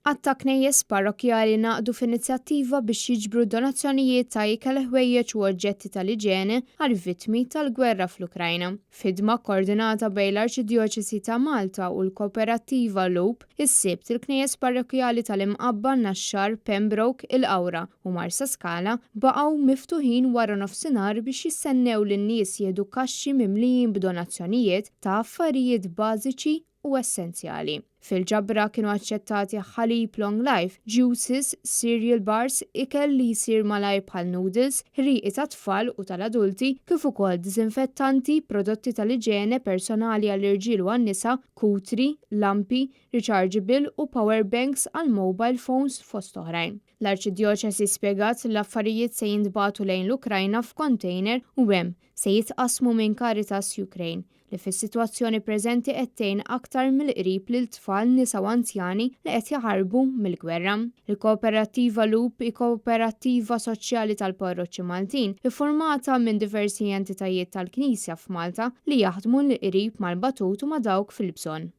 Għadd ta' knejjes parrokkjali ngħaqdu f'inizjattiva biex jiġbru donazzjonijiet ta' ikel, ħwejjeġ u oġġetti tal-iġene għall-vittmi tal-gwerra fl-Ukrajna. F'ħidma kkoordinata bejn l-Arċidjoċesi ta' Malta u l-Kooperattiva Loop, is-Sibt il-knejjes parrokkjali tal-Imqabba, Naxxar, Pembroke, il-Qawra u Marsaskala baqgħu miftuħin waranofsinhar biex jistennew lin-nies jieħdu kaxxi mimlijin b'donazzjonijiet ta' affarijiet bażiċi u essenzjali. Fil-ġabra kienu aċċettati ħalib long life, juices, cereal bars, ikel li jsir malajr bħal noodles, ħrieqi tat-tfal u tal-adulti, kif ukoll diżinfettanti, prodotti tal-iġene personali għall-irġiel u għan-nisa, kutri, lampi, rechargeable u power banks għal mobile phones fost oħrajn. L-Arċidjoċesi spjegat li l-affarijiet se jintbagħtu lejn l-Ukrajna f'kontejner u hemm se jitqassmu minn Caritas Ukraine, li fis-sitwazzjoni preżenti qed tgħin aktar mill-qrib lil tfal, nisa u anzjani li qed jaħarbu mill-gwerra. Il-Kooperattiva Loop hi kooperattiva soċjali tal-parroċċi Maltin, iffurmata minn diversi entitajiet tal-Knisja f'Malta li jaħdmu l-qrib mal-batut u ma' dawk fil-bżonn.